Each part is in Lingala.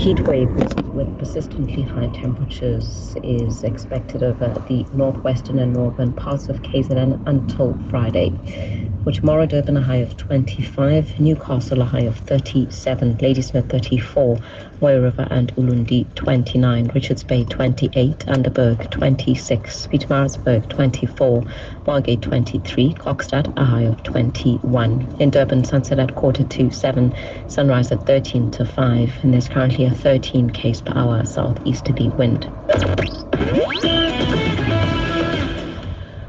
heat wave with persistently high temperatures is expected over the northwestern and northern parts of KZN until Friday. For tomorrow, Durban a high of 25, Newcastle a high of 37, Ladysmith 34, Moy River and Ulundi 29, Richards Bay 28, Underberg 26, Pietermaritzburg 24, Margate 23, Kokstad a high of 21. In Durban, sunset at 6:45, sunrise at 13 to 5, and there's currently a 13 k's per hour southeasterly wind.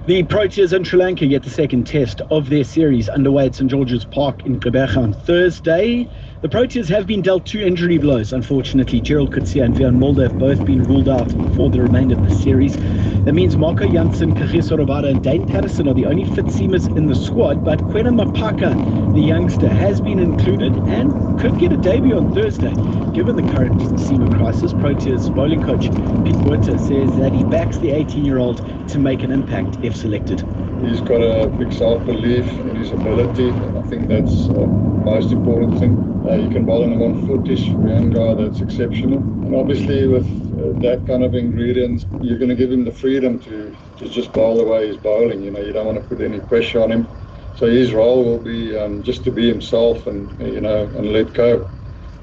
The Proteas and Sri Lanka get the second test of their series underway at St George's Park in Gqeberha on Thursday. The Proteas have been dealt two injury blows, unfortunately. Gerald Coetzee and Wiaan Mulder have both been ruled out for the remainder of the series. That means Marco Jansen, Kagiso Rabada and Dane Paterson are the only fit seamers in the squad, but Kwena Maphaka, the youngster, has been included and could get a debut on Thursday. Given the current seamer crisis, Proteas bowling coach Pete Botha says that he backs the 18-year-old to make an impact if selected. He's got a big self-belief in his ability, and I think that's the most important thing. You can bowl on a 140-ish young guy, that's exceptional. And obviously with that kind of ingredients, you're going to give him the freedom to just bowl the way he's bowling. You don't want to put any pressure on him. So his role will be just to be himself and let go,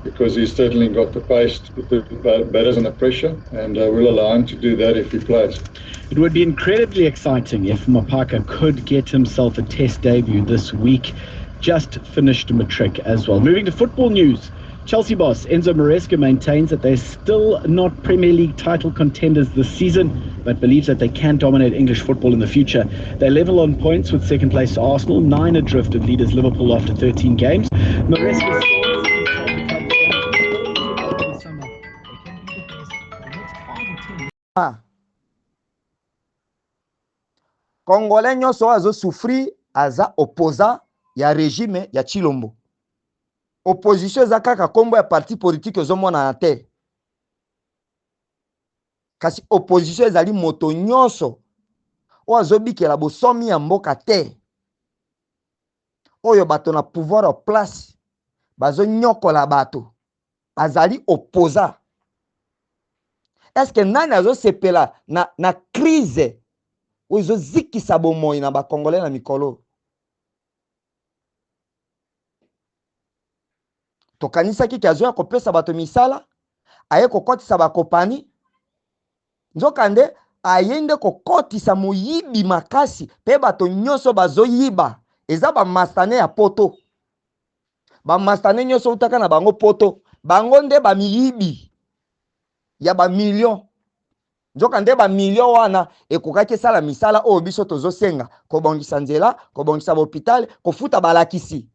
because he's certainly got the pace to put batters under pressure, and we'll allow him to do that if he plays. It would be incredibly exciting if Maphaka could get himself a test debut this week. Just finished matric as well. Moving to football news, Chelsea boss Enzo Maresca maintains that they're still not Premier League title contenders this season, but believes that they can dominate English football in the future. They level on points with second place Arsenal, 9 adrift of leaders Liverpool after 13 games. Maresca Congolais nyonso oyo azo souffrir aza opposant ya régime ya Tshilombo. Opposition eza kaka kombo ya parti politique ezomonana te. Kasi opposition ezali moto nyonso oyo azobikela bosomi ya mboka te. Oyo bato na pouvoir en place bazonyokola bato. Azali opposant. Est-ce que nani azosepela na crise oyo ezozikisa bomoi na ba Congolais na mikolo? Tokanisaki ke azoya kopesa bato misala, aye kokotisa bakopani, nzokande aye nde kokotisa moyibi makasi, pe bato nyonso bazoyiba eza ba masane ya poto. Ba masane nyonso utaka na bango poto, bango nde ba miyibi ya ba millions. Nzoka nde ba millions wana ekokaki esala misala oyo biso tozosenga, kobongisa nzela, kobongisa ba hôpital, kofuta balakisi.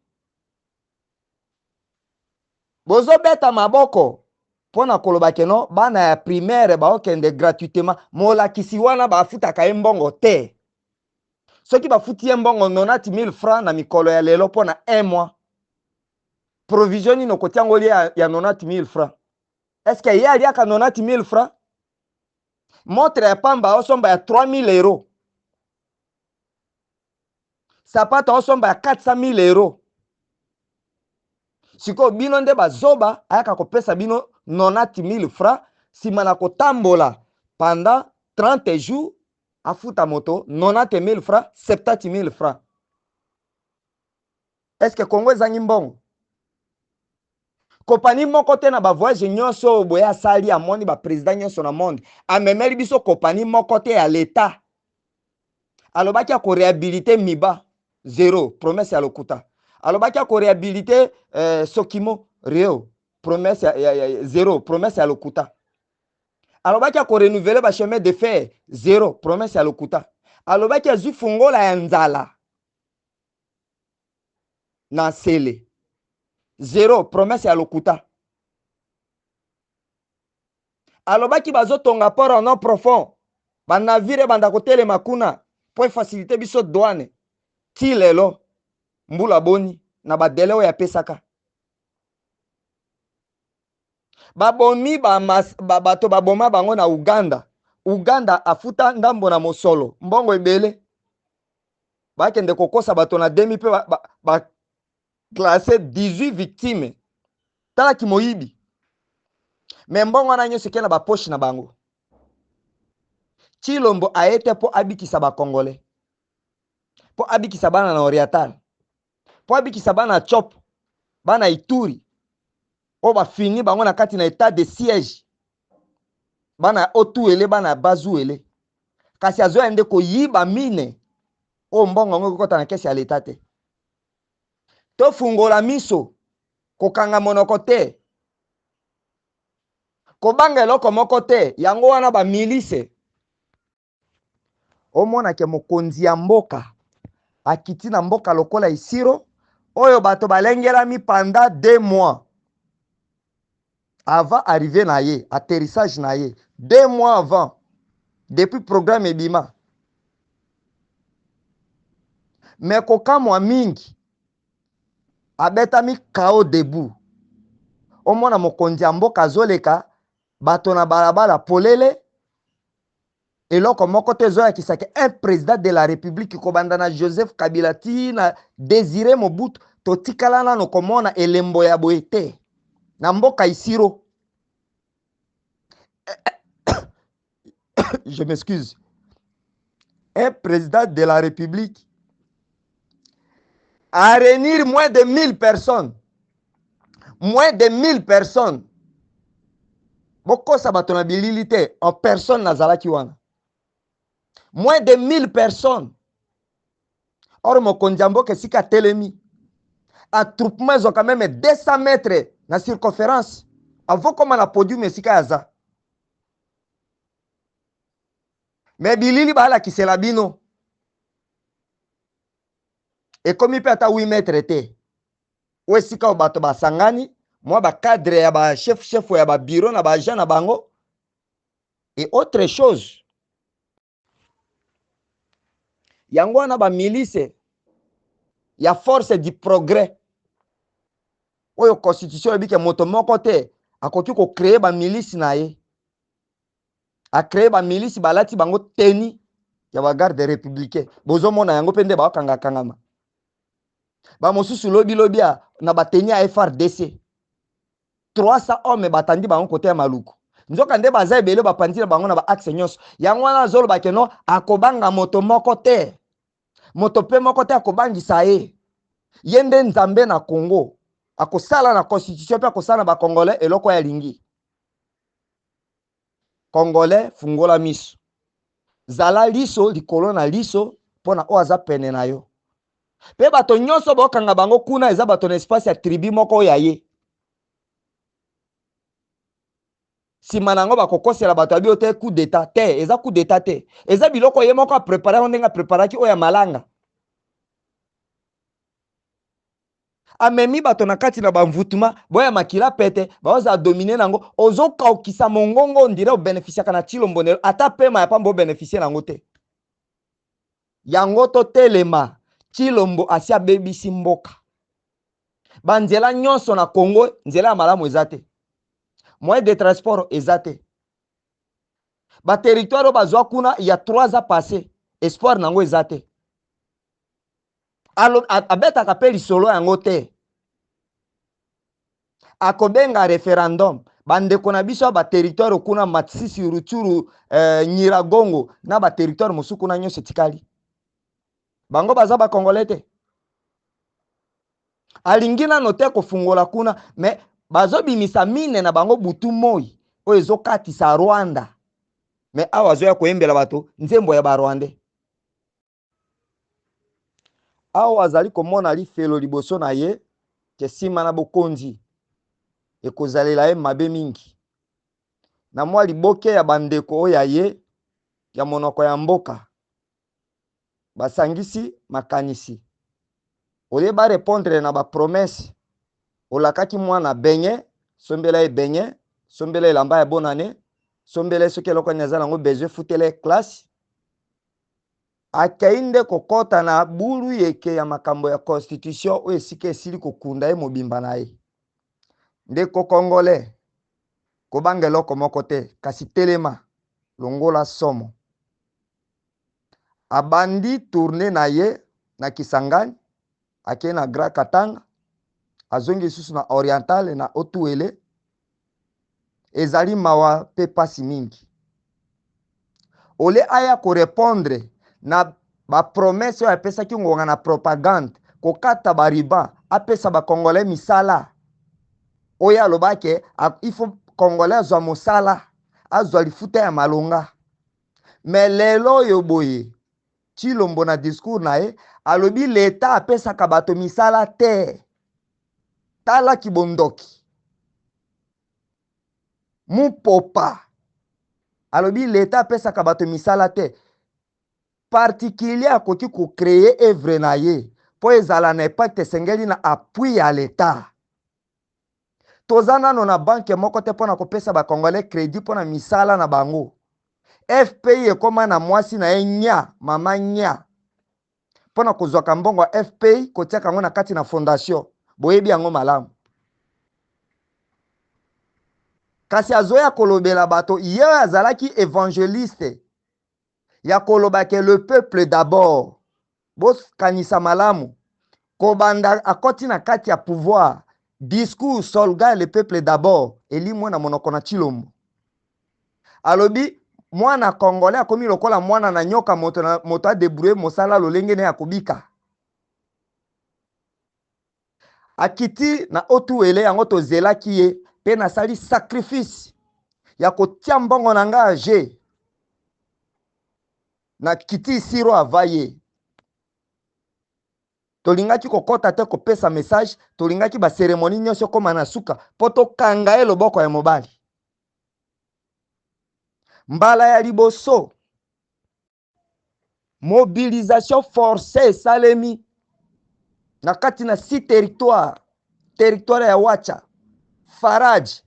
Bozobeta maboko mpona koloba keno bana ya primaire baokende gratuitement. Molakisi wana bafutaka ye mbongo te. Soki bafuti ye mbongo 90 000 francs na mikolo ya lelo mpona un mois, provision nini okotia ngo lia ya 90 000 francs? Est-ce que ye aliaka 90 000 francs? Montre ya pamba osomba ya 3 000 euros, sapato osomba ya 400 000 euros. Sikoyo bino nde bazoba, ayaka kopesa bino 90 000 francs nsima na kotambola pendant 30 jours, afuta moto 90 000 francs, 70 000 francs. Est-ce que Congo ezangi mbongo? Kompani moko te na ba voyage nyonso oyo boye asali, amoni ba président nyonso na monde, amemeli biso kompani moko te ya l'État. Alobaki akoréhabiliter Miba, zéro, promesse ya lokuta. Alobaki akoréhabiliter Sokimo, Rio, promesse ya zéro, promesse ya lokuta. Alobaki akorenouveler ba chemin de fer, zéro, promesse ya lokuta. Alobaki azwi fungola ya nzala na sele, zéro, promesse ya lokuta. Alobaki bazotonga port en eau profond, ba navire ebanda kotelema kuna po efacilite biso douane. Ti lelo mbula boni na ba délai oyo apesaka. Babomi ba mas, ba, bato baboma bango na Uganda. Uganda afuta ndambo na mosolo, mbongo ebele. Bakende kokosa bato na demi pe ba classé 18 victimes. Tala kimoyibi. Me mbongo wana nyonso eke na bapoche na bango. Tshilombo aye te mpo abikisa ba Congolais, mpo abikisa bana na Oriental, mpo abikisa bana Tshopo, bana Ituri oyo bafini bango na kati na etat de siège, bana ya Otuele, bana ya Bazuele. Kasi azoya nde koyiba mine oyo mbongo yango ekokota na kesi ya leta te. Tofungola miso, kokanga monoko te, kobanga eloko moko te. Yango wana ba milice omona ke mokonzi ya mboka akiti na mboka lokola Isiro oyo bato balengelami pendant 2 mois avant arrivée na ye, atterrissage na ye 2 mois avant, depuis programme ebima. Me kokamwa mingi, abetami KO debout. Omona mokonzi ya mboka azoleka bato na balabala polele, eloko moko te ezoyakisa ke un président de la république, kobanda na Joseph Kabila ti na Désiré Mobutu, totikala nano komona elembo ya boye te na mboka Isiro. Je m'excuse. Un président de la république a réunir moins de 1000 personnes, moins de 1000 personnes. Bokosa bato na bilili te, en personne nazalaki wana, moins de 1000 personnes. Or mokonzi ya mboka esika atelemi, attroupement ezwaka meme 200 mètres na circonférence avant koma na podium esika aza. Me bilili balakisela bino ekomi mpe ata 8 mètres te, oyo esika oyo bato basangani, mwa bacadre ya bachef chef ya babiro na baagent na bango et autre chose. Yango wana bamilice ya force du progrès oyo constitution elobi ke moto moko te akoki kocreye bamilice na ye, acreye bamilice balati bango teni ya bagarde républicain. Bozomona yango mpe nde bakangakangama bamosusu lobilobi na bateni ya FRDC 300 hommes batandi bango kote ya Maluku, nzoka nde baza ebele, bapanzi na bango na baaxe nyonso. Yango wana azoloba ke no akobanga moto moko te, moto mpe moko te akobangisa ye. Ye nde Nzambe na Congo, akosala na constitution mpe akosala na bacongolais eloko oyo alingi. Congolais, fungola miso, zala liso likolo na liso mpo na oyo aza pene na yo. Mpe bato nyonso bokanga bango kuna eza bato na espace ya tribu moko oyo ya ye. Nsima na yango bakokosela bato ya bio te coup d'état te, eza coup d'état te, eza biloko ye moko aprepare yango ndenge apreparaki oyo ya malanga. Amemi bato na kati na bamvutuma boya makila pete, baozala domine nango. Ozokaukisa mongongo ondire obenefisiaka na Tshilombo nelo, ata pema ya pamba obenefisie nango te. Yango totelema, Tshilombo asi abebisi mboka. Banzela nyonso na Congo, nzela ya malamu eza te, moyen de transport eza te. Baterritoire oyo bazwa kuna ya 3 ans passé, espoir nango eza te. Abetaka mpe lisolo yango te. Akobenga referendum bandeko na biso ya baterritoire kuna, Masisi, Rutshuru, Nyiragongo na baterritoire mosusu kuna nyonso etikali, bango baza bakongole te. Alingi nano te kofungola kuna, me bazobimisa mine na bango butu moi oyo ezokatisa Rwanda. Me awa azoya koyembela bato nzembo ya barwandais. Awa azali komona lifelo liboso na ye, ke nsima na bokonzi ekozalela ye mabe mingi. Na mwa liboke ya bandeko oyo ya ye ya monoko ya mboka basangisi makanisi olie ba repondre na ba promesse olakaki mwana benye, sombela ye benye, sombela elamba ya bonane, sombela ye soki eloko nini aza nango besoin, futela ye classe. Akei nde kokɔta na bulu yeke ya makambo ya constitution oyo esika esili kokunda ye mobimba na ye. Ndeko Congolais, kobanga eloko moko te, kasi telema, longola somo. Abandi tournée na ye na Kisangani, akei na Grand Katanga, azongi lisusu na Oriental na Otuele. Ezali mawa pe pasi mingi. Ole aya ko repondre na ba promesse oyo apesaki ngonga na propagande, kokata ba ruban, apesa ba congolais misala. Oyo aloba ke il faut congolais azwa mosala, azwa lifuta ya malonga. Mais lelo oyo boye Tshilombo na discours na ye alobi l'etat apesaka bato misala te. Tala kibondoki. Mupopa alobi l'etat apesaka bato misala te. Particulier akoki ko creer œuvre na ye po ezala na impact esengeli na appui ya l'etat. Toza nano na banque moko te pona kopesa ba congolais credit pona misala na bango. FPI ekoma na mwasi na ye nya, mama nya. Pona kozwaka mbongo ya FPI kotiaka yango na kati na fondation. Boyebi yango malamu. Kasi azoya kolobela bato ye oyo azalaki evangeliste ya koloba ke le peuple d'abord. Bokanisa malamu, kobanda akoti na kati ya pouvoir, discours solga le peuple d'abord elimwe na monoko na Tshilombo. Alobi mwana congolais akomi lokola mwana na nyoka, moto na moto a debrouiller mosala lolenge ne akobika. Akiti na Haut-Uele, yango tozelaki ye pe nasali sacrifice ya kotia mbongo na nga jeu. Na kiti Isiro ava ye. Tolingaki kokota te kopesa message, tolingaki ba ceremonie nyonso ekoma na suka po tokanga ye loboko ya mobali. Mbala ya liboso mobilisation forcée esalemi na kati na six territoire, territoire ya Wacha, Faraj,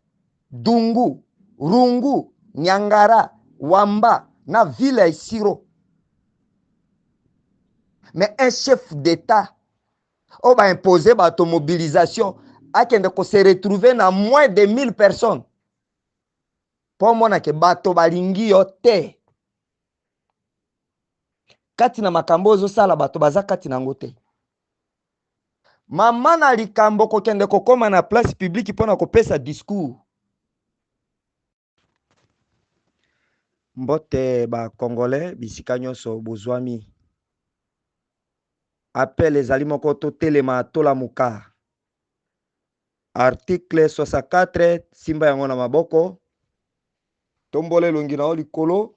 Dungu, Rungu, Nyangara, Wamba na ville ya Isiro. Mais un chef d'État oyo ba imposer bato mobilisation akende ko se retrouver na moins de 1000 personnes po omona ke bato balingi yo te. Kati na makambo oyo ozosala bato baza kati na yango te. Mama na likambo kokende kokoma na place publique mpo na kopesa discours. Mbote ba congolais bisika nyonso bozwami. Appel ezali moko totelema tolamuka. Article 64 simba yango na maboko. Tombola elongi na yo likolo.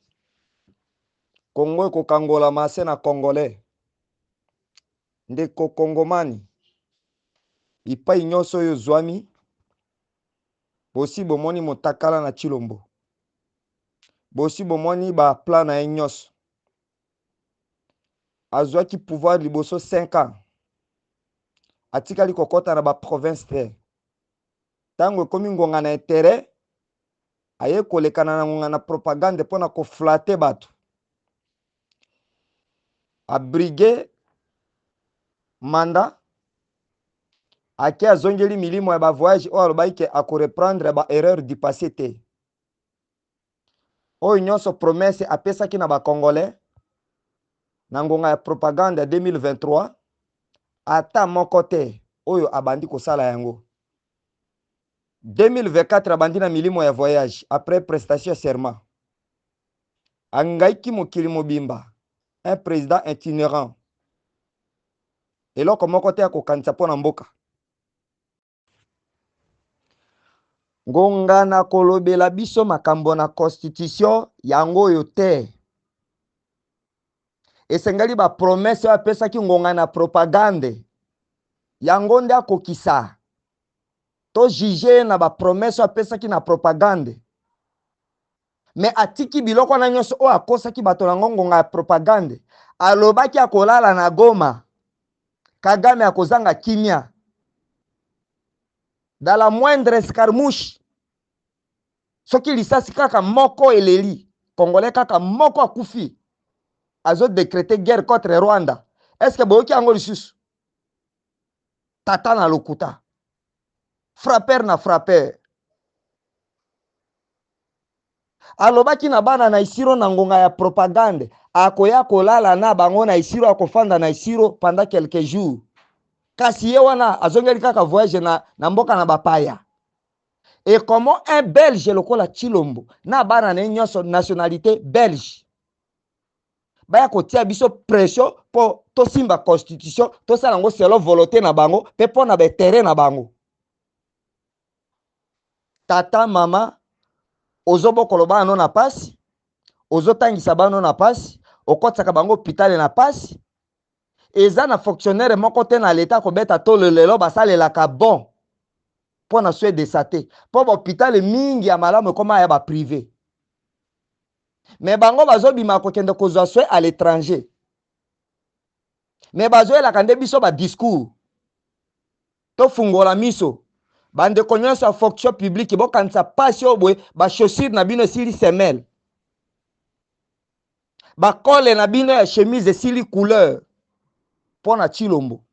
Congo ekokangolama se na congolais. Ndeko Kongomani, bipai nyonso oyo ozwami, bosi bomoni motakala na Tshilombo. Bosi bomoni ba plan na ye nyonso. Azwaki pouvoir liboso 5 ans. Atikali kokota na ba province te. Tango ekomi ngonga na interet, aye kolekana na ngonga na propagande pona ko flatter bato. Abrigue mandat ake azongeli milimo ya ba voyage oyo alobaki ke ako reprendre ba erreur du passé te. Oyo nyonso promesse apesaki na ba congolais na ngonga ya propagande ya 2023 ata moko te oyo abandi kosala yango. 2024 abandi na milimo ya voyage après prestation ya serment. Angaiki mokili mobimba, un president itinerant. Eloko moko te akokanisa mpo na mboka. Ngonga na kolobela biso makambo na constitution yango oyo te. Esengeli ba promesse oyo apesaki ngonga na propagande yango nde akokisa. To juger ye na ba promesse oyo apesaki na propagande. Mais atiki biloko wana nyonso oyo akosaki bato na yango ngonga ya propagande. Alobaki akolala na Goma. Kagame akozanga kimia. Dans la moindre escarmouche, soki lisasi kaka moko eleli, Congolais kaka moko akufi, azo decreter guerre contre Rwanda. Est-ce que boyoki yango lisusu? Tata na lokuta. Frappeur na frappeur. Alobaki na bana na Isiro na ngonga ya propagande, akoya kolala na bango na Isiro, akofanda na Isiro pendant quelques jours. Kasi ye wana azongeli kaka voyage na mboka na bapaya. Et comment un Belge lokola Tshilombo na bana na ye nyonso nationalité belge baya kotia biso pression mpo tosimba constitution, tosala yango selon volonté na bango mpe mpo na baintérêt na bango? Tata, mama, ozobokolo bana no na pasi, ozotangisa bana no na pasi, okotisaka bango hôpital na pasi. Eza na fonctionnaire moko te na leta kobeta tolo lelo basalelaka bon mpo na soin de santé, mpo bahôpital mingi ya malamu ekoma ya baprivé, mais bango bazobima kokende kozwa soin à l'étranger, mais bazoyelaka nde biso badiscours. Tofungola miso, bandeko nyonso ya fonction publique, bokanisa pasi oyo boye. Bachaussure na bino esili semelle, bacol na bino ya chemise esili couleur mpo na Tshilombo.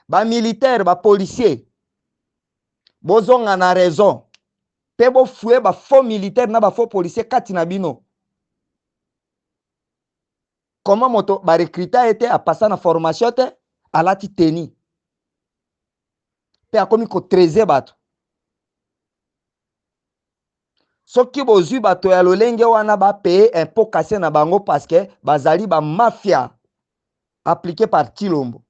Bamilitaire, bapolicier, bozonga na raison mpe bofouiller bafaux militaire na bafaux policier kati na bino. Koma moto barecruter ye te, apasa na formation te, alati tenue mpe akomi kotraire bato. Soki bozwi bato ya lolenge wana, bapaye impôt kase na bango, parce que bazali bamafia appliqué par Tshilombo.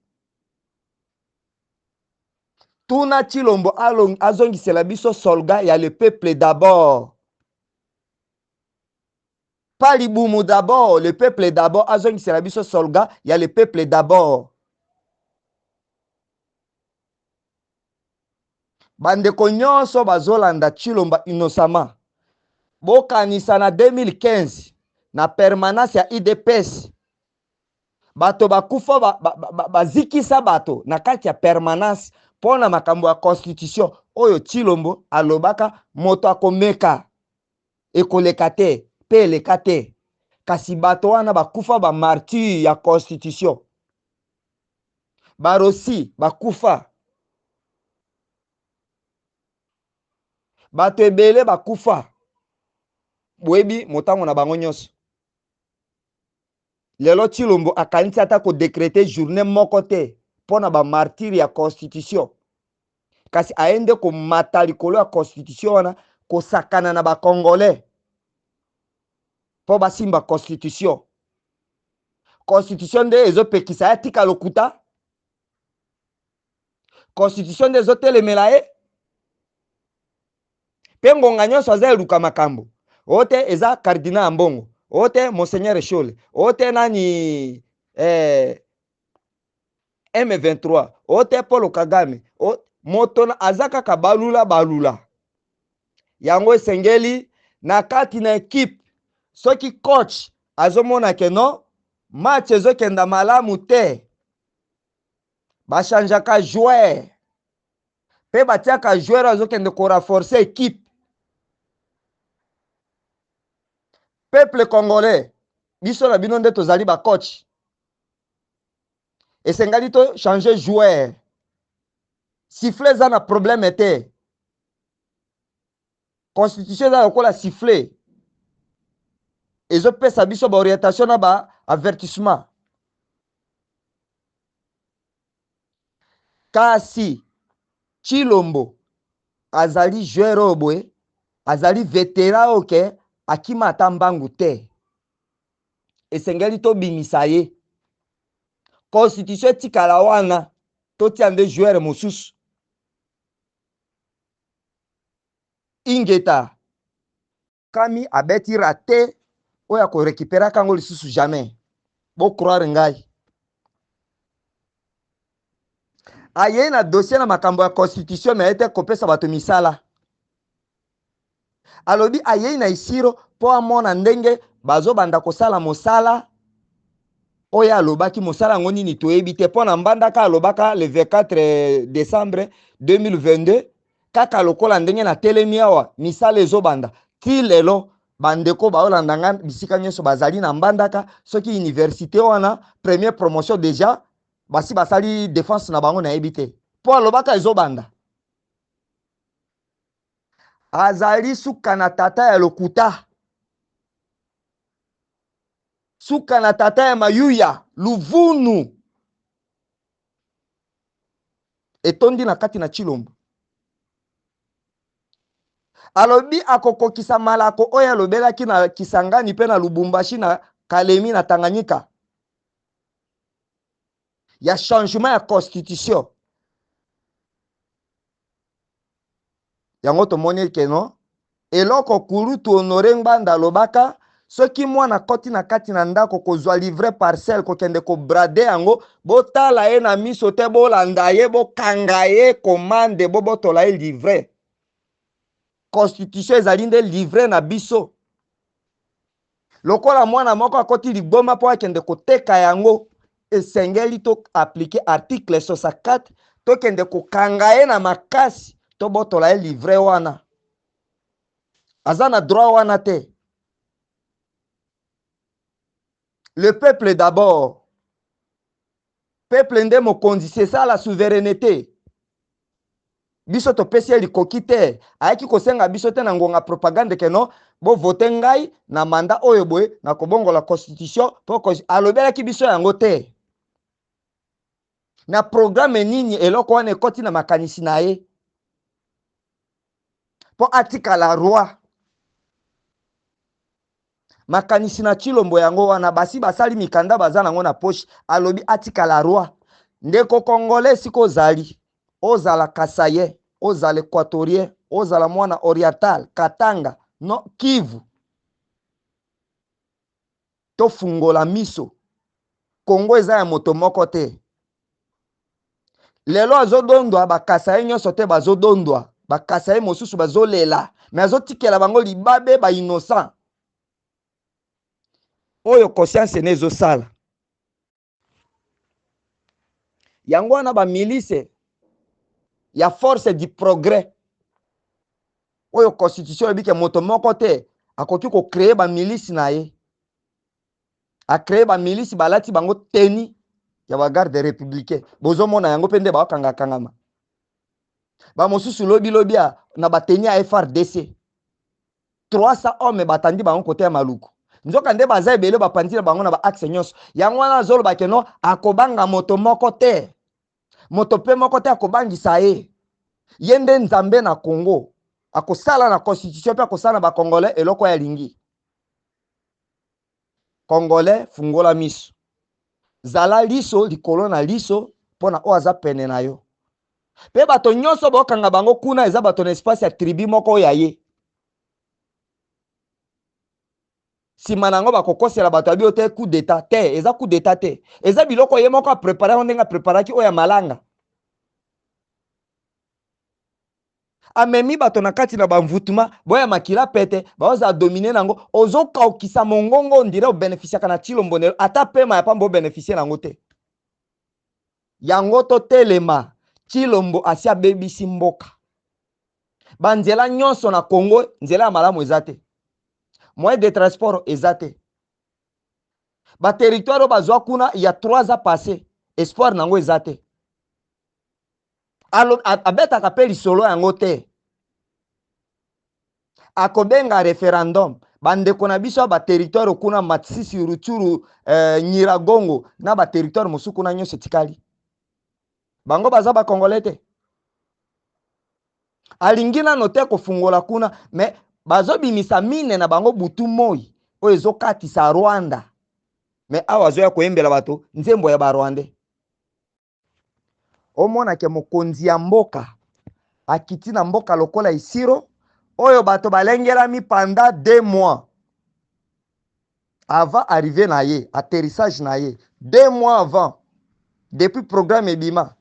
Tuna Tshilombo azongisela biso slogan ya "Le peuple d'abord", pas libumu d'abord, le peuple d'abord. Azongisela biso slogan ya "Le peuple d'abord". Bandeko nyonso bazolanda Tshilombo innocemment, bokanisa na 2015 na permanence ya UDPS, bato bakufa, bazikisa ba, ba, ba bato na kati ya permanence mpo na makambo ya constitution oyo Tshilombo alobaka moto akomeka ekoleka te mpe eleka te. Kasi bato wana bakufa, bamartyr ya constitution, barosi bakufa, bato ebele bakufa, boyebi motango na bango nyonso. Lelo Tshilombo akanisi ata kodécréter journée moko te mpo na bamartyr ya constitution, kasi aye nde komata likolo ya constitution wana, kosakana na bacongolais mpo basimba constitution. Constitution nde ezopekisa ye atika lokuta, constitution nde ezotelemela ye mpe ngonga nyonso aza eluka makambo oyo te. Eza cardinal ya mbongo oyo te, monseigneur Shole oyo te, nani M23 oyo te, Paul Kagame. Moto aza kaka balula balula. Yango esengeli na kati na ekipe, soki coach azomona ke non, match ezokenda malamu te, bachangeaka joueur mpe batiaka joueur azokende korenforcer équipe. Peuple congolais, biso na bino nde tozali bacoach. Esengeli tochange joueur. Sifflet eza na problème te, constitution eza lokola sifflet, ezopesa biso baorientation na baavertissement. Kasi Tshilombo azali joueur oyo boye, azali vétéran oyo ke akima ata mbangu te. Esengeli tobimisa ye, constitution etikala wana, totia nde joueur mosusu. Ingeta. Kami abeti raté oyo akorécupéraka yango lisusu jamais, bocroire ngai. Ayei na dossier na makambo ya constitution, mais ete kopesa bato misala. Alobi ayei na Isiro mpo amona ndenge bazobanda kosala mosala oyo alobaki. Mosala yango nini, toyebi te. Mpo na Mbandaka alobaka le 24 décembre 2022, kaka lokola ndenge natelemi awa, misala ezobanda. Ti lelo, bandeko baolanda nga bisika nyonso bazali na Mbandaka, soki université wana première promotion déjà basi basali défense na bango, nayebi te, mpo alobaka ezobanda. Azali suka na tata ya lokuta, suka na tata ya mayuya. Luvunu etondi na kati na Tshilombo. Alobi akokokisa malako oyo alobelaki na Kisangani mpe na Lubumbashi na Kalemi na Tanganyika ya changement ya constitution. Yango tomoni ke no eloko kulutu Honore Ngbanda alobaka, soki mwana akoti na kati na ndako kozwa livre parcelle kokende kobrade yango, botala ye na miso te, bolanda ye, bokanga ye commande, bobotola ye livre. Constitution ezali nde livre na biso. Lokola mwana moko akoti ligboma mpo akende koteka yango, esengeli to appliquer article 64, tokende kokanga ye na makasi, tobotola ye livre wana. Aza na droit wana te. Le peuple d'abord. Peuple nde mokonzi, c'est ça la souveraineté. Biso topesi ye likoki te, ayaki kosenga biso te na ngonga propagande ke non, bovote ngai na mandat oyo boye na kobongola constitution po alobelaki biso yango te. Na programme nini eloko wana ekoti na makanisi na ye po atikala roi? Makanisi na Tshilombo yango wana, basi basali mikanda baza nango na poche, alobi atikala roi. Ndeko congolais esika ozali, ozala kasaïen, ozala équatorien, ozala mwana oriental, Katanga, no Kivu, tofungola miso. Congo eza ya moto moko te. Lelo azodondwa bakasaye nyonso te, bazodondwa bakasaye mosusu bazolela, me azotikela bango libabe ba innocent oyo conscience ne ezosala. Yango wana ba milice ya force du progrès oyo constitution elobi ke moto moko te akoki ko créer ba milice na ye, a créer ba milice balati bango tenue ya ba garde républicain. Bozomona yango mpe nde bakanga kangama ba mosusu lobi lobi na ba tenue ya FRDC 300 hommes batandi bango kote ya Maluku, nzoka nde baza ebele bapanzi na bango na ba axe nyonso. Yango wana azoloba ke non, akobanga moto moko te, moto pe moko te akobangisa ye. Ye nde Nzambe na Congo, akosala na constitution pe akosala na ba Congolais eloko oyo alingi. Congolais fungola miso, zala liso likolo na liso mpona oyo aza pene na yo. Pe bato nyonso bokanga bango kuna eza bato na espace ya tribu moko oyo ya ye. Sima na yango bakokosela bato ya bio te coup d'etat te, eza coup d'etat te, eza biloko ye moko aprepare yango ndenge apreparaki oyo ya malanga. Amemi bato na kati na bamvutuma boya makila pete baozala domine nango, ozokaukisa mongongo ondire obenefisiaka na Tshilombo nelo ata pema ya pamba obenefisie nango te. Yango totelema, Tshilombo asi abebisi mboka. Banzela nyonso na Congo nzela ya malamu eza te, moyen de transport eza te, ba territoire oyo bazwa kuna ya 3 ans passé espoir nango eza te. Abetaka pe lisolo yango te. Akobenga referendum bandeko na biso ya ba territoire kuna Masisi, Rutshuru, Nyiragongo na ba territoire mosusu kuna nyonso etikali. Bango baza ba Congolais te. Alingi nano te kofungola kuna, mais bazobimisa mine na bango butu moi oyo ezokatisa Rwanda. Mais awa azoya koyembela bato nzembo ya ba Rwandais. Omona ke mokonzi ya mboka akiti na mboka lokola Isiro oyo bato balengelami pendant 2 mois avant arrivée na ye, atterrissage na ye 2 mois avant, depuis programme ebima.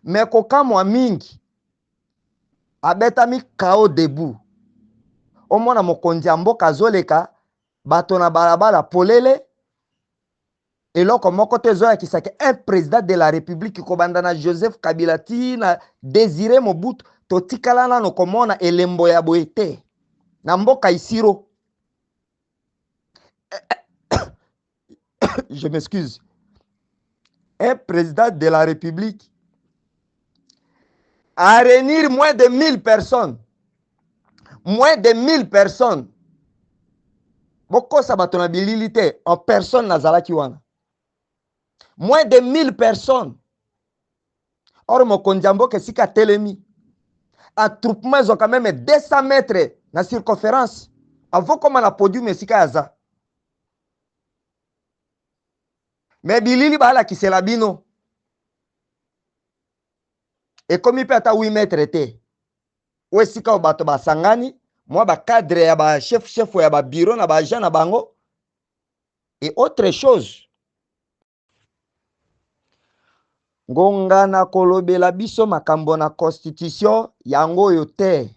Mais kokamwa mingi abetami KO debout. Omona mokonzi ya mboka azoleka bato na balabala polele, eloko moko te ezoyakisa ke un président de la république kobanda na Joseph Kabila ti na Désiré Mobutu totikala nano komona elembo ya boye te na mboka Isiro. Je m'excuse. Un président de la République a réunir moins de 1000 personnes. Moins de 1000 personnes. Bokosa bato na bilili te, en personne nazalaki wana. Moins de 1000 personnes. Or mokonzi ya mboka esika atelemi. Attroupement ezwaka meme 200 mètres na circonférence avant koma na podium esika aza. Me bilili balakisela bino ekomi mpe ata 8 mètres te. Oyo esika oyo bato basangani mwa bacadre ya bachef chef ya babiro na baagent na bango et autre chose. Ngonga na kolobela biso makambo na constitution yango oyo te.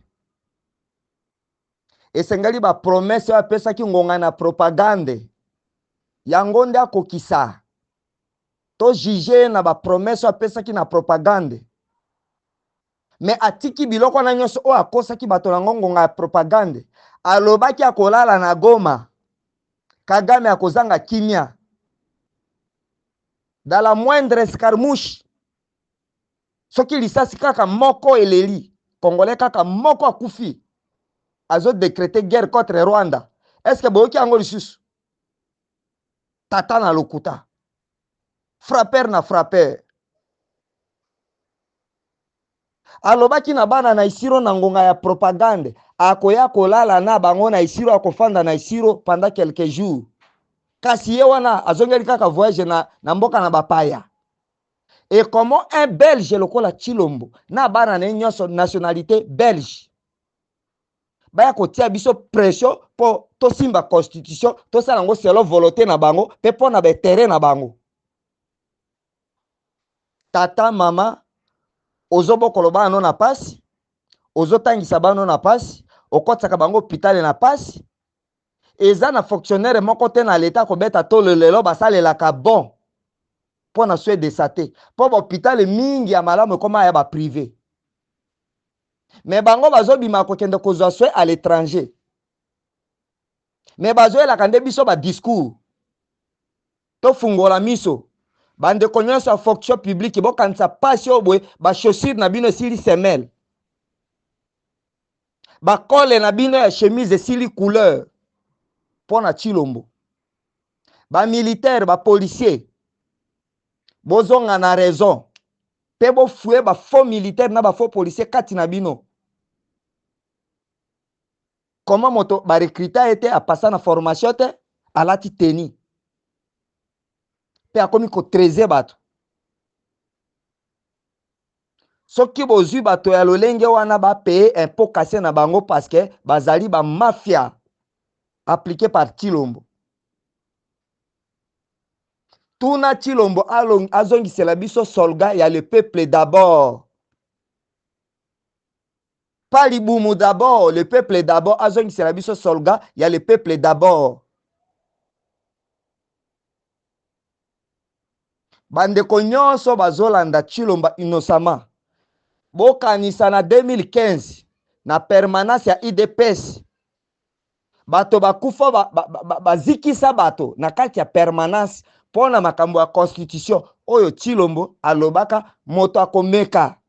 Esengeli ba promesse oyo apesaki ngonga na propagande yango nde akokisa. To juge ye na ba promesse oyo apesaki na propagande. Me atiki biloko wana nyonso oyo akosaki bato na yango ngonga ya propagande. Alobaki akolala na Goma. Kagame akozanga kimia. Dans la moindre escarmouche, soki lisasi kaka moko eleli, Congolais kaka moko akufi, azo decreter guerre contre Rwanda. Est-ce que boyoki yango lisusu? Tata na lokuta. Frappeur na frappeur. Alobaki na bana na Isiro na ngonga ya propagande, akoya kolala na bango na Isiro, akofanda na Isiro pendant quelques jours. Kasi ye wana azongeli kaka voyage na mboka na bapaya. Et comment un Belge lokola Tshilombo na bana na ye nyonso nationalité belge baya kotia biso pression po tosimba constitution, tosala yango selon volonté na bango pe mpo na ba intérêt na bango. Tata mama, ozobokolo bana no na pasi, ozotangisa bana no na pasi, okotisaka bango hôpital na pasi. Eza na fonctionnaire moko te na leta kobeta tolo lelo basalelaka bon mpo na soin de santé, mpo ba hôpital mingi ya malamu ekoma ya ba privé. Mais bango bazobima kokende kozwa soin à l'étranger. Mais bazoyelaka nde biso ba discours. Tofungola miso. Bandeko nyonso ya fonction publique bokanisa pasi oyo boye, ba chaussures na bino esili semelle. Ba cole na bino ya chemise esili couleur mpo na Tshilombo. Ba militaire, ba policier bozonga na raison pe bofue ba faux militaire na ba faux policier kati na bino. Comment moto ba recruta ye te, apasa na formation te, alati tenue pe akomi ko traiser bato. Soki bozwi bato ya lolenge wana ba payer impôt cassé na bango parce que bazali ba mafia appliqué par Tshilombo. Tuna Tshilombo azongisela biso solga ya le peuple d'abord. Pas libumu d'abord, le peuple d'abord, azongisela biso solga ya le peuple d'abord. Bandeko nyonso bazolanda Tshilomba innocemment. Bokanisa na 2015 na permanence ya UDPS bato bakufa bazikisa bato na kati ya permanence mpo na makambo ya constitution oyo Tshilombo alobaka moto akomeka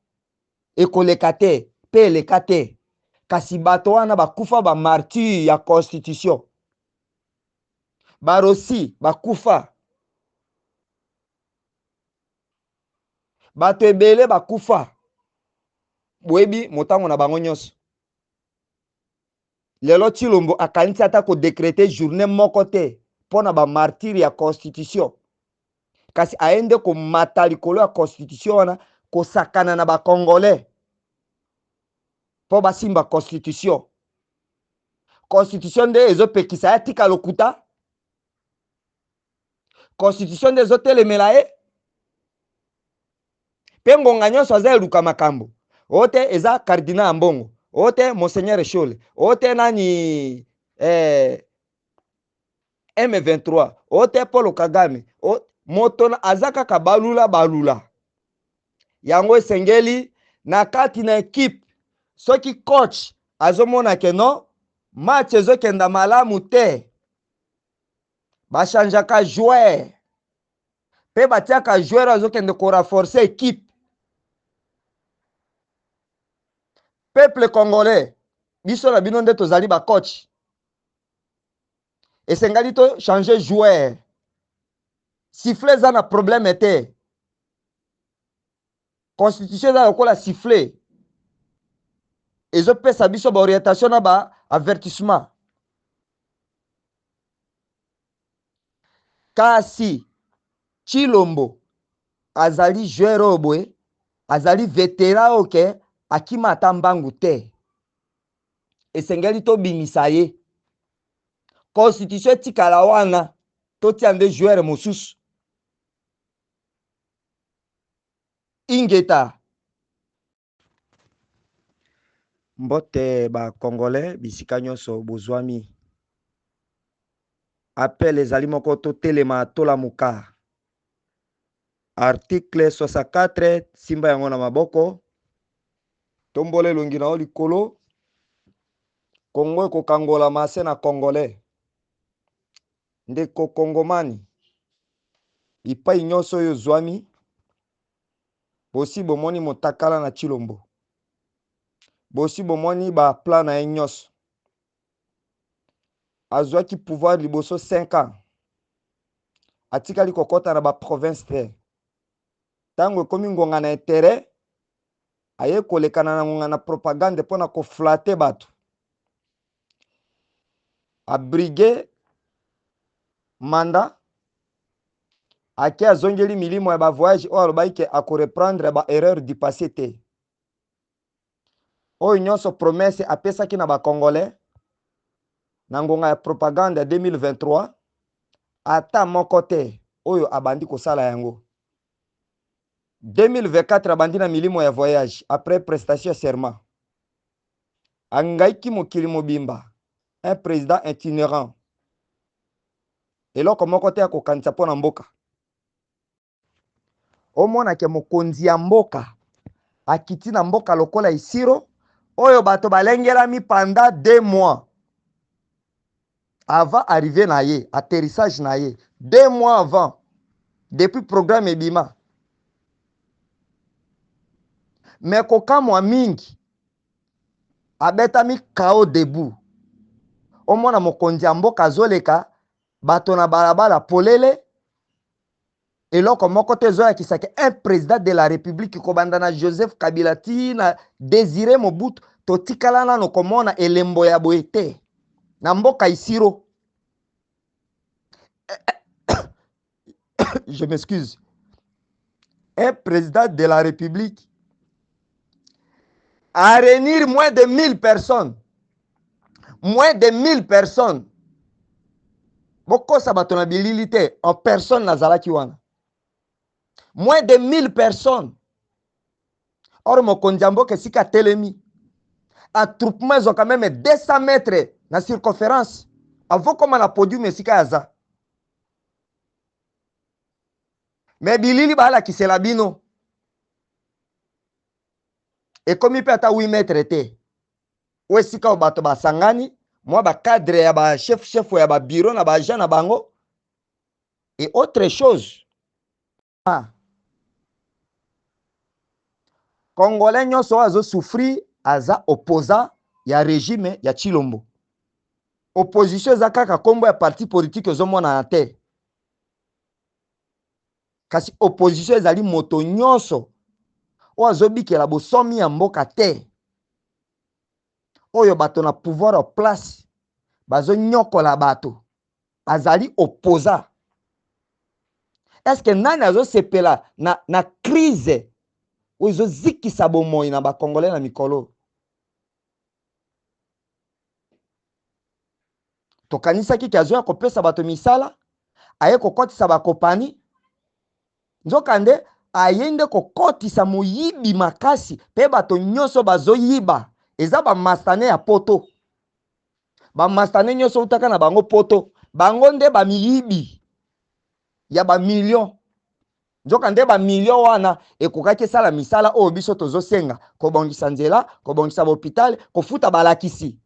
ekoleka te pe eleka te, kasi bato wana bakufa ba martyrs ya constitution, ba Rossy bakufa, bato ebele bakufa, boyebi motango na bango nyonso. Lelo Tshilombo akanisi ata ko decreter journée moko te mpo na ba martyrs ya constitution, kasi aye nde komata likolo ya constitution wana kosakana na ba congolais mpo basimba constitution. Constitution nde ezopekisa ye atika lokuta, constitution nde ezotelemela ye, pe ngonga nyonso aza eluka makambo oyo te eza cardinal ya mbongo, oyo te monseigneur Shole, oyo te nani M23, oyo te Paul Kagame, o, moto aza kaka balula balula. Yango esengeli na kati na equipe, soki coach azomona ke non match ezokenda malamu te, bachangeaka joueur pe batiaka joueur azokende ko renforcer equipe. Peuple congolais, biso na bino nde tozali ba coach, esengeli to changer joueur. Sifflet eza na problème te, constitution eza lokola sifflet. Ezopesa biso ba orientation na ba avertissement. Kasi Tshilombo azali joueur oyo boye, azali veteran oyo ke akima ata mbangu te. Esengeli tobimisa ye. Constitution etikala wana, totia nde joueur mosusu. Ingeta. Mbote ba congolais bisika nyonso bozwami. Appel ezali moko totelema tolamuka. Article 64 simba yango na maboko. Tombola elongi na yo likolo. Congo ekokangolama se na congolais. Ndeko kongomani, bipai nyonso oyo ozwami, bosi bomoni motakala na Tshilombo. Bosi bomoni ba plan na ye nyonso. Azwaki pouvoir liboso 5 ans. Atikali kokɔta na ba province te. Ntango ekomi ngonga na intérêt, aye kolekana na ngonga na propagande mpo na koflate bato. Abrigue mandat ake azongeli milimo ya ba voyage oyo alobaki ke akoreprendre ba erreur du passé te. Oyo nyonso promesse apesaki na ba congolais na ngonga ya propagande ya 2023, ata moko te oyo abandi kosala yango. 2024 abandi na milimo ya voyage après prestation ya serment. Angaiki mokili mobimba, un président itinérant. Eloko moko te ya kokanisa mpo na mboka. Omona ke mokonzi ya mboka akiti na mboka lokola Isiro oyo bato balengelami pendant 2 mois avant arrivée na ye, atterrissage na ye 2 mois avant, depuis programme ebima. Mais kokamwa mingi, abetami KO debout. Omona mokonzi ya mboka azoleka bato na balabala polele, eloko moko te ezoyakisa ke un président de la république kobanda na Joseph Kabila ti na Désiré Mobutu totikala nano komona elembo ya boye te na mboka Isiro. Je m'excuse. Un président de la république a réunir moins de 1000 personnes. Moins de 1000 personnes. Bokosa bato na bilili te, en personne nazalaki wana. Moins de 1000 personnes. Or mokonzi ya mboka esika atelemi, attroupement ezwaka meme 200 mètres na circonférence avant koma na podium esika aza. Me bilili balakisela bino ekomi mpe ata 8 mètres te. Oyo esika oyo bato basangani, mwa ba cadre ya ba chef chef ya ba bureau na ba agent na bango et autre chose. Congolais nyonso oyo azo souffrir aza opposant ya régime ya Tshilombo. Opposition eza kaka kombo ya parti politique ezomonana te. Kasi opposition ezali moto nyonso oyo azobikela bosomi ya mboka te. Oyo bato na pouvoir en place bazonyokola bato, azali opposant. Est-ce que nani azosepela na crise oyo ezozikisa bomoi na ba Congolais na mikolo? Tokanisaki ke azoya kopesa bato misala, aye kokotisa bakopani, nzokande aye nde kokotisa moyibi makasi mpe bato nyonso bazoyiba eza bamastane ya poto. Bamastane nyonso utaka na bango poto, bango nde bamiyibi ya bamillion. Nzokande bamillion wana ekokaki esala misala oyo biso tozosenga, kobongisa nzela, kobongisa bahôpital, kofuta balakisi.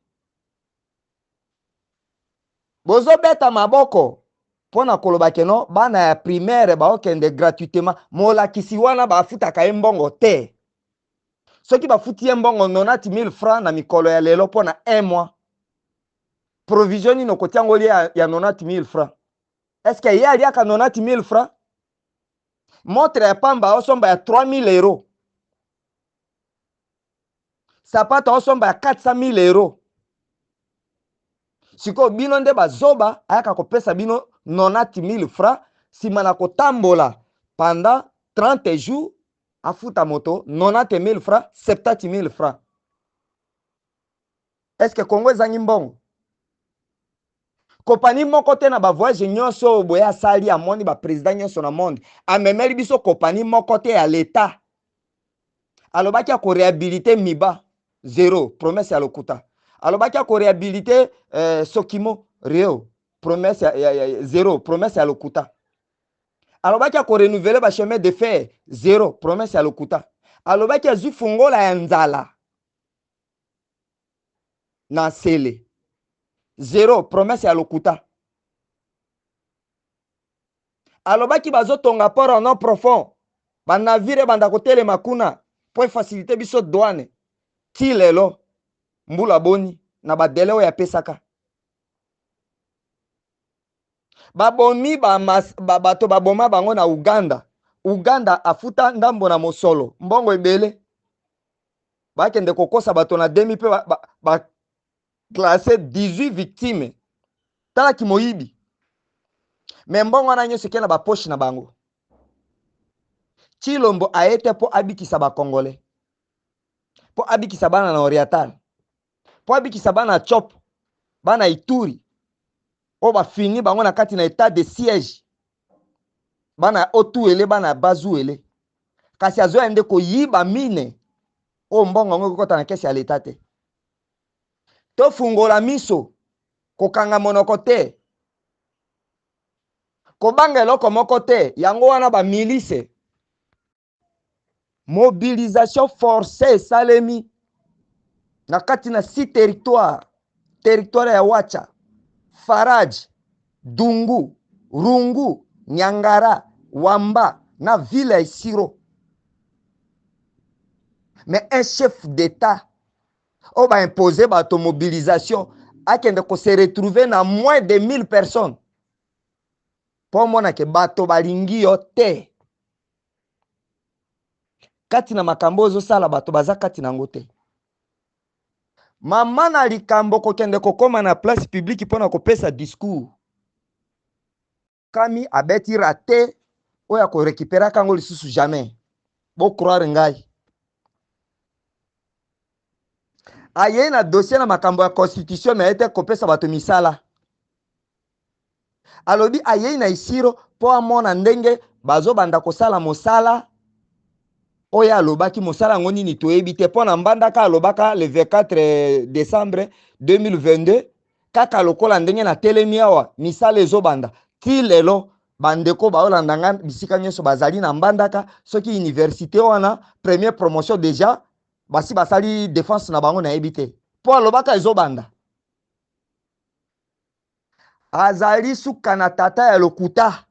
Bozobeta maboko mpona koloba keno bana ya primaire baokende gratuitement. Molakisi wana bafutaka ye mbongo te. Soki bafuti ye mbongo 90 000 francs na mikolo ya lelo mpona un mois, provision nini okotia yango lia ya 90 000 francs? Est-ce que ye aliaka 90 000 francs? Montre ya pamba osomba ya 3000 euros. Sapato aosomba ya 400 000 euro. Sikoyo bino nde bazoba, ayaka kopesa bino 90 000 francs nsima na kotambola pendant 30 jours, afuta moto 90 000 francs, 70 000 francs. Est-ce que Congo ezangi mbongo? Kompani moko te na bavoyage nyonso oyo boye asali, amoni baprésident nyonso na monde, amemeli biso kompani moko te ya leta. Alobaki akoréhabiliter Miba, zéro, promesse ya lokuta. Alobaki akoréhabiliter Sokimo rio, promesse ya zéro, promesse ya lokuta. Alobaki akorenouveler bachemin de fer, zéro, promesse ya lokuta. Alobaki azwi fungola ya nzala na nsele, zéro, promesse ya lokuta. Alobaki bazotonga port en eau profond, banavire ebanda kotelema kuna mpo efaciliter biso douane. Ti lelo mbula boni na badélai oyo apesaka? Babomi bato, baboma bango na Uganda. Uganda afuta ndambo na mosolo, mbongo ebele. Bakende kokosa bato na demi mpe baclasser ba 18 victime. Talaki moyibi, me mbongo wana nyonso eke na bapoche na bango. Tshilombo aye te mpo abikisa bacongolais, mpo abikisa bana na Oriental, mpo abikisa bana Tshopo, bana Ituri oyo bafini bango na kati na état de siège, bana ya Haut-Uele, bana ya Bas-Uele. Kasi azoya nde koyiba mine oyo mbongo yango ekokɔta na caisse ya leta te. Tofungola miso, kokanga monoko te, kobanga eloko moko te. Yango wana bamilice, mobilisation forcée esalemi na kati na six territoire: territoire ya Watsa, Faraj, Dungu, Rungu, Nyangara, Wamba na ville ya Isiro. Mais un chef d'État oyo baimpose bato mobilisation, akende kose retrouver na moins de 1000 personnes, mpo omonake bato balingi yo te. Kati na makambo oyo ozosala, bato baza kati na yango te. Mama na likambo kokende kokóma na place publique mpona kopesa discours, kami abeti raté oyo akorécupéraka yango lisusu jamais. Bocroire ngai, ayei na dossier na makambo ya constitution, me aye te kopesa bato misala. Alobi ayei na Isiro mpo amona ndenge bazobanda kosala mosala oyo alobaki. Mosala yango nini, toyebi te. Mpo na Mbandaka, alobaka le 24 décembre 2022, kaka lokola ndenge natelemi awa, misala ezobanda. Ti lelo, bandeko baolanda nga bisika nyonso bazali na Mbandaka, soki université wana première promotion déjà basi basali défense na bango, nayebi te, mpo alobaka ezobanda. Azali suka na tata ya lokuta,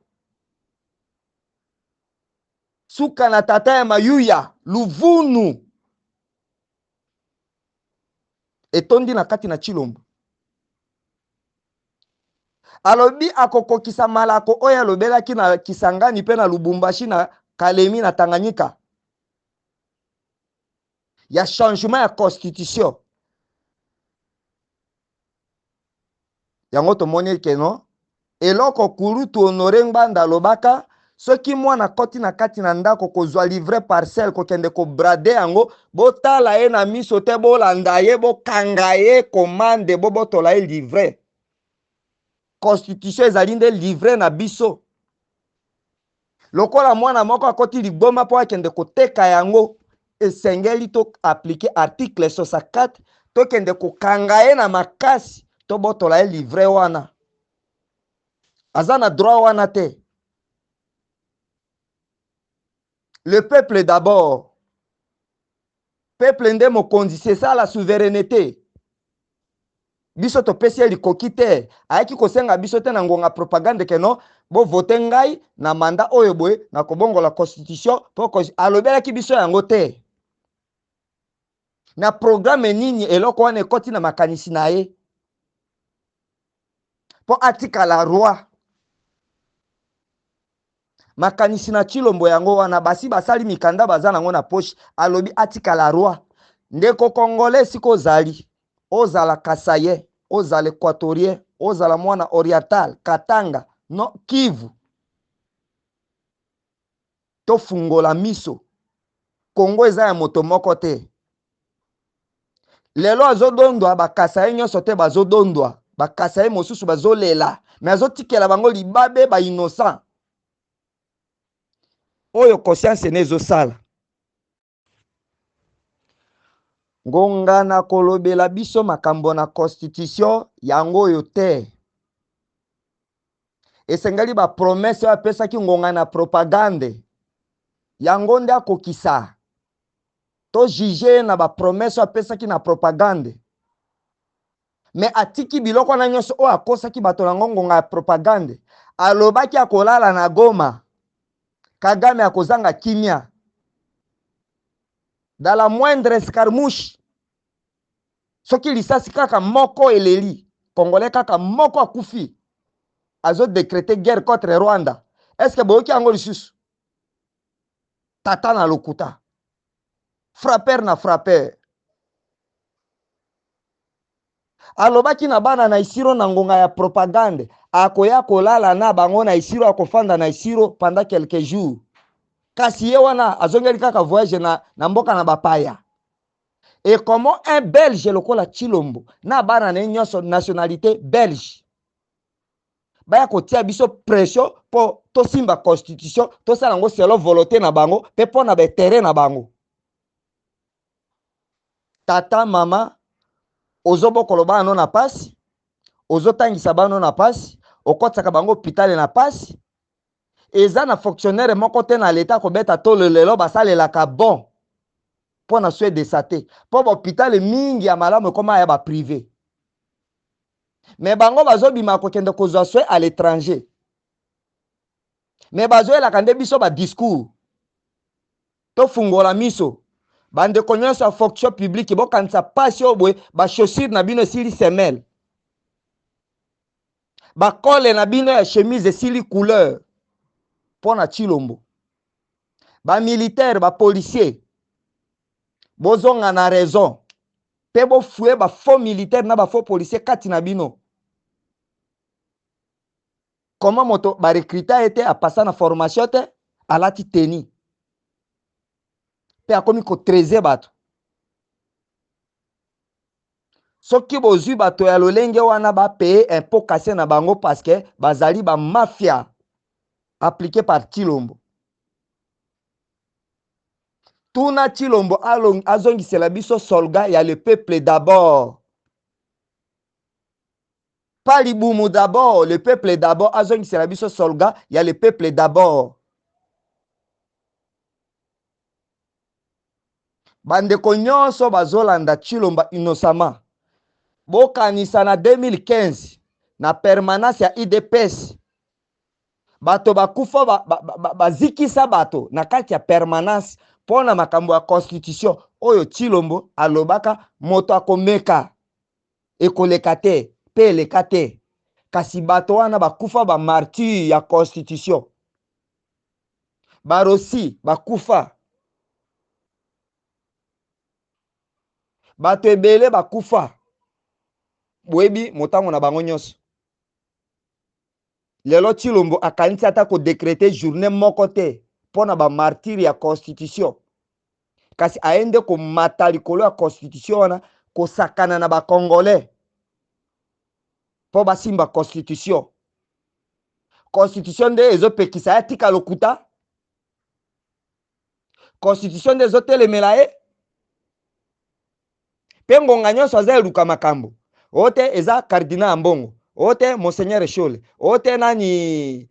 suka na tata ya mayuya. Luvunu etondi na kati na Tshilombo. Alobi akokokisa malako oyo alobelaki na Kisangani mpe na Lubumbashi, na Kalemi, na Tanganyika, ya changement ya constitution. Yango tomoni keno eloko kulutu Honore Ngbanda alobaka: soki mwana akɔti na kati na ndako kozwa livret parcelle, kokende kobrader yango, botala ye na miso te, bolanda ye, bokanga ye commande, bobotola ye livret. Constitution ezali nde livret na biso. Lokola mwana moko akɔti ligboma mpo akende koteka yango, esengeli toappliquer article 64, tokende kokanga ye na makasi, tobotola ye livret wana. Aza na droit wana te. Le peuple d'abord, peuple nde mokonzi, c'est ça la souveraineté. Biso topesi ye likoki te. Ayaki kosenga biso te na ngonga propagande keno bovote ngai na mandat oyo boye na kobongola constitution, mpo alobelaki biso yango te. Na programme nini eloko wana ekɔti na makanisi na ye mpo atikala roi? Makanisi na Tshilombo yango wana. Basi basali mikanda, baza nango na poche. Alobi atikala roi. Ndeko congolais esika ozali, ozala kasaïen, ozala equatorien, ozala mwana oriental, Katanga, no Kivu, tofungola miso. Congo eza ya moto moko te. Lelo azodondwa bakasaye nyonso te, bazodondwa bakasaye mosusu bazolela, me azotikela bango libabe ba innocent oyo conscience ne ezosala. Ngonga na kolobela biso makambo na constitution yango oyo te. Esengeli ba promesse oyo apesaki ngonga na propagande yango nde akokisa. To juge ye na ba promesse oyo apesaki na propagande, me atiki biloko wana nyonso oyo akosaki bato na yango ngonga ya propagande. Alobaki akolala na Goma, Kagame akozanga kimia dans la moindre escarmouche. Soki lisasi kaka moko eleli, congolais kaka moko akufi, azo decreter guerre contre Rwanda. Est-ce que boyoki yango lisusu? Tata na lokuta, frappeur na frappeur. Alobaki na bana na Isiro na ngonga ya propagande, akoya kolala na bango na Isiro, akofanda na Isiro pendant quelques jours. Kasi ye wana azongeli kaka voyage na mboka na bapaya. Et comment un Belge lokola Tshilombo na bana na ye nyonso nationalité belge baya kotia biso pression mpo tosimba constitution, tosala yango selon volonté na bango mpe mpo na baintérêt na bango? Tata mama, ozobokolo bana no na pasi, ozotangisa bana no na pasi, okotisaka bango hôpital na pasi. Eza na fonctionnaire moko te na leta kobeta tolo lelo basalelaka bon mpo na soin de santé, mpo bahôpital mingi ya malamu ekoma ya baprivé, me bango bazobima kokende kozwa soin à l'étranger, me bazoyelaka nde biso badiscours. Tofungola miso, bandeko nyonso ya fonction publique, bokanisa pasi oyo boye. Bachaussure na bino esili semelle, bakole na bino ya chemise esili couleur mpo na Tshilombo. Bamilitaire, bapolicier, bozonga na raison mpe bofue bafaux militaire na bafaux policier kati na bino. Comment moto barecruta ye te, apasa na formation te, alati teni mpe akomi kotreze bato? Soki bozwi bato ya lolenge wana, bapaye impôt cassé na bango, parce que bazali bamafia appliqué par Tshilombo. Tuna Tshilombo azongisela biso solga ya le peuple d'abord, pas libumu d'abord, le peuple d'abord. Azongisela biso solga ya le peuple d'abord. Bandeko nyonso bazolanda Tshilombo innocemment, bokanisa na 2015 na permanence ya UDPS, bato bakufa, bazikisa ba, ba, ba bato na kati ya permanence mpo na makambo ya constitution oyo Tshilombo alobaka moto akomeka ekoleka te mpe eleka te. Kasi bato wana bakufa, bamartyre ya constitution, barosi bakufa, bato ebele bakufa, boyebi motango na bango nyonso. Lelo Tshilombo akanisi ata kodécréter journée moko te mpo na bamartyre ya constitution, kasi aye nde komata likolo ya constitution wana, kosakana na bacongolais mpo basimba constitution. Constitution nde ezopekisa ye atika lokuta, constitution nde ezotelemela ye, mpe ngonga nyonso aza eluka makambo oyo te eza cardinal ya mbongo, oyo te monseigneur Shole, oyo te nani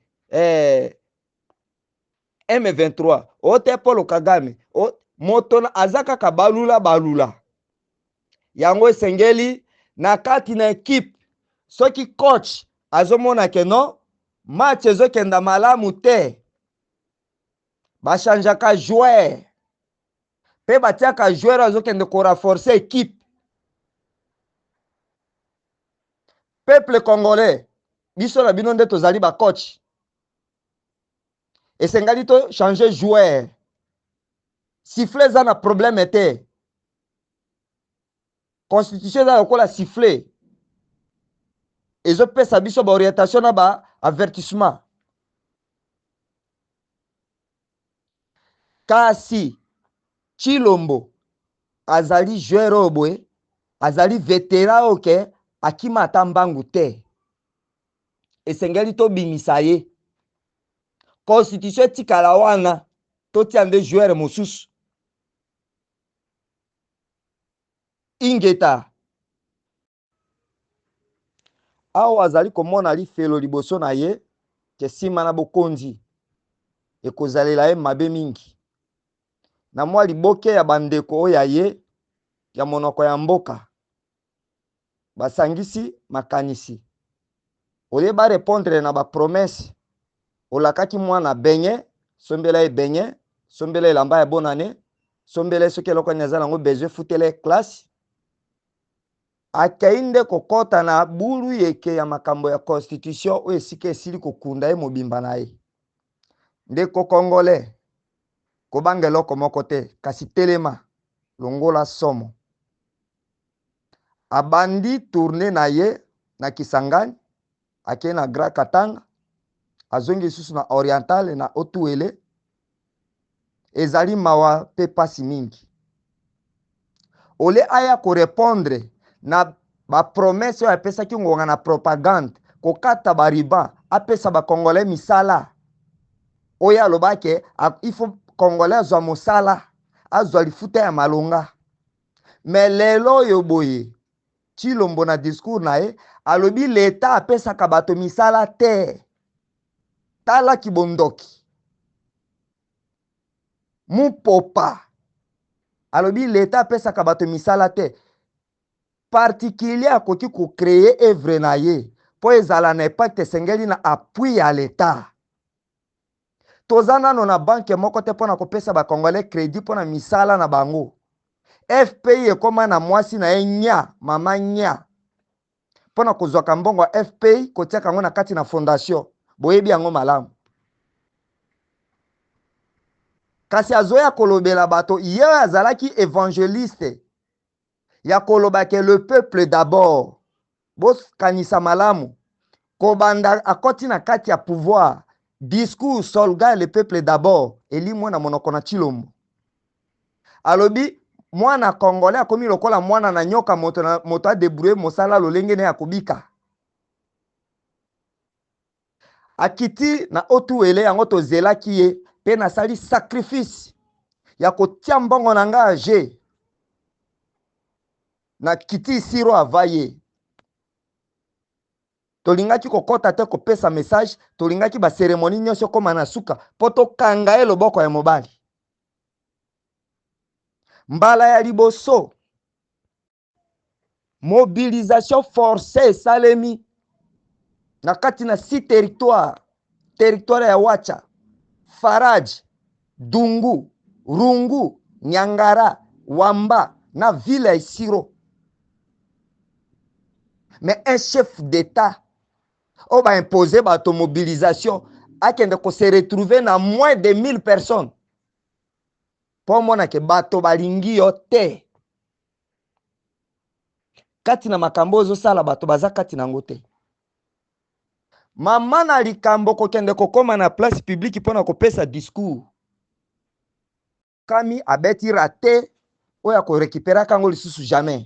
M23, oyo te Paul Kagame. O, moto aza kaka balula balula. Yango esengeli na kati na ekipe, soki coach azomona ke non, match ezokenda malamu te, bachangeaka joueur mpe batiaka joueur azokende korenforcer équipe. Peuple congolais, biso na bino nde tozali bacoach. Esengeli tochange joueur. Sifflet eza na problème te. Constitution eza lokola sifflet, ezopesa biso ba orientation na ba avertissement. Kasi Tshilombo azali joueur oyo boye, azali veteran oyo ke akima ata mbangu te. Esengeli tobimisa ye. Constitution etikala wana, totia nde joueur mosusu. Ingeta. Awa azali komona lifelo liboso na ye, ke sima na bokonzi ekozalela ye mabe mingi. Na mwa liboke ya bandeko oyo ya ye ya monoko ya mboka, basangisi makanisi olie ba repondre na ba promesse olakaki mwana benye, sombela ye benye, sombela elamba ya bonane, sombela ye soki eloko nini aza nango besoin, futela ye classe. Akei nde kokɔta na bulu yeke ya makambo ya constitution oyo esika esili kokunda ye mobimba na ye. Ndeko Congolais, kobanga eloko moko te, kasi telema, longola somo. Abandi tournee na ye na Kisangani, akei na Grand Katanga, azongi lisusu na Oriental na Haut-Uele. Ezali mawa pe pasi mingi. Ole aya ko repondre na ba promesse oyo apesaki ngonga na propagande, kokata ba ruban, apesa ba Congolais misala. Oyo aloba ke il faut Congolais azwa mosala, azwa lifuta ya malonga. Mais lelo oyo boye Tshilombo na discours na ye alobi l'etat apesaka bato misala te. Tala kibondoki. Mupopa alobi l'etat apesaka bato misala te. Particulier akoki ko créer œuvre na ye po ezala na impact, esengeli na appui ya l'etat. Toza nano na banque moko te pona kopesa ba Congolais credit pona misala na bango. FPI ekoma na mwasi na ye nya, mama nya, pona kozwaka mbongo ya FPI kotiaka yango na kati na fondation. Boyebi yango malamu. Kasi azoya kolobela bato, ye oyo azalaki evangeliste ya koloba ke le peuple d'abord. Bokanisa malamu, kobanda akoti na kati ya pouvoir, discours solga le peuple d'abord elimwe na monoko na Tshilombo. Alobi mwana congolais akomi lokola mwana na nyoka, moto na moto a debrouiller mosala lolenge na ye akobika. Akiti na Haut-Uele, yango tozelaki ye pe nasali sacrifice ya kotia mbongo na nga age na kiti Isiro ava ye. Tolingaki kokɔta te kopesa message, tolingaki ba cérémonie nyonso ekóma na suka mpo tokanga ye loboko ya mobali. Mbala ya liboso mobilisation forcée esalemi na kati na 6 territoire, territoire ya Wacha, Faraj, Dungu, Rungu, Nyangara, Wamba na ville ya Isiro. Mais un chef d'État oyo ba imposer bato mobilisation akende ko se retrouver na moins de 1000 personnes po omona ke bato balingi yo te. Kati na makambo oyo ozosala bato baza kati na yango te. Mama na likambo kokende kokoma na place publique mpona kopesa discours. Kami abeti rate oyo akorekiperaka yango lisusu jamais.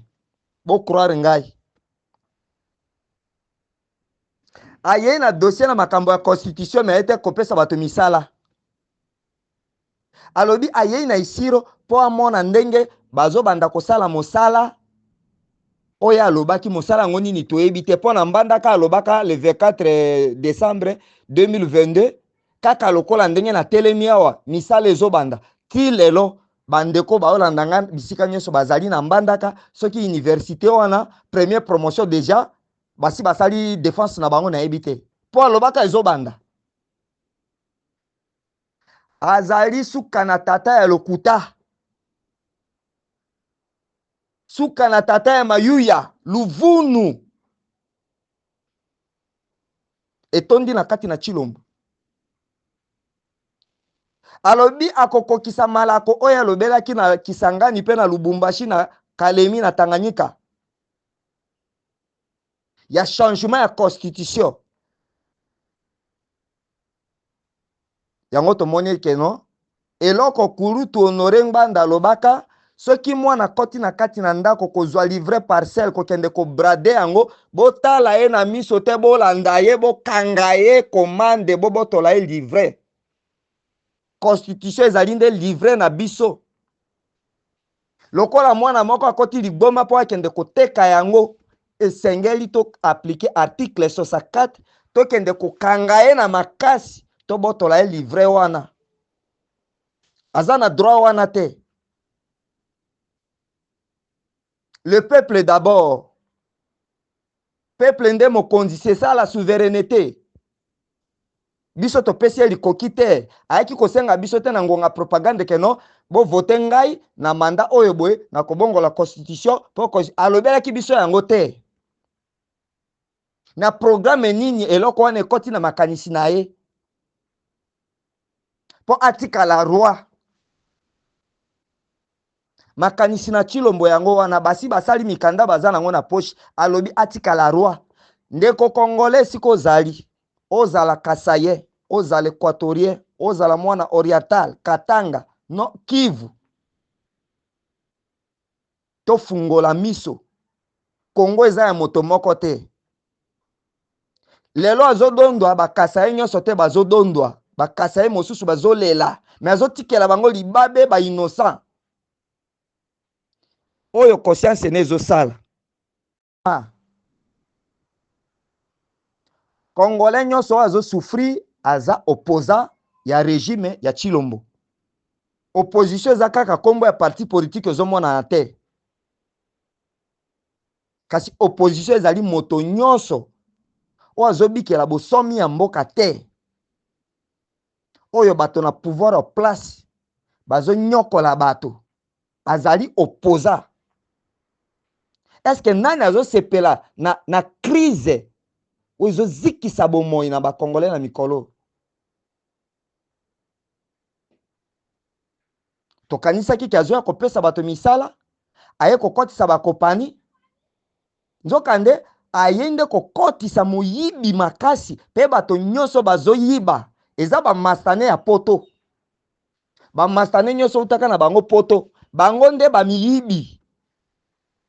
Bo croire ngai. Ayei na dossier na makambo ya constitution mais ete kopesa bato misala. Alobi ayei na Isiro mpo amona ndenge bazobanda kosala mosala oyo alobaki. Mosala yango nini toyebi te, mpo na Mbandaka alobaka le 24 décembre 2022, kaka lokola ndenge natelemi awa misala ezobanda ti lelo. Bandeko baolanda nga bisika nyonso bazali na Mbandaka, soki université wana première promotion déjà basi basali défense na bango nayebi te, mpo alobaka ezobanda. Azali suka na tata ya lokuta, suka na tata ya mayuya luvunu etondi na kati na Tshilombo. Alobi akokokisa malako oyo alobelaki na Kisangani pe na Lubumbashi na Kalemi na Tanganyika. ya changement ya constitution. Yango tomoni ke no eloko kulutu Honore Ngbanda alobaka, soki mwana akoti na kati na ndako kozwa livre parcelle, kokende kobrade yango, botala ye na miso te, bolanda ye, bokanga ye commande, bobotola ye livre. Constitution ezali nde livre na biso. Lokola mwana moko akoti ligboma mpo akende koteka yango, esengeli to appliquer article 64, tokende kokanga ye na makasi, tobotola ye livre wana. Aza na droit wana te. Le peuple d'abord. Peuple nde mokonzi, c'est ça la souveraineté. Biso topesi ye likoki te, ayaki kosenga biso te na ngonga propagande ke non, bovote ngai na mandat oyo boye na kobongola constitution, po alobelaki biso yango te. Na programme nini eloko wana ekoti na makanisi na ye po atikala roi? Makanisi na Tshilombo yango wana, basi basali mikanda baza nango na poche, alobi atikala roi. Ndeko congolais, esika ozali, ozala kasaïen, ozala équatorien, ozala mwana oriental, Katanga, no Kivu, tofungola miso. Congo eza ya moto moko te. Lelo azodondwa bakasaye nyonso te, bazodondwa bakasaye mosusu bazolela, me azotikela bango libabe ba innocent. Oyo conscience ne ezosala. Congolais nyonso oyo azosouffrir aza opposant ya régime ya Tshilombo. Opposition eza kaka kombo ya parti politique ezomonana te. Kasi opposition ezali moto nyonso oyo azobikela bosomi ya mboka te, oyo bato na pouvoir en place bazonyokola bato, azali opposant. Est-ce que nani azosepela na crise oyo ezozikisa bomoi na bakongolais na mikolo? Tokanisaki ke azoya kopesa bato misala, aye kokotisa bakopani, nzokande aye nde kokotisa moyibi makasi, pe bato nyonso bazoyiba eza bamastane ya poto. Bamastane nyonso utaka na bango poto, bango nde bamiyibi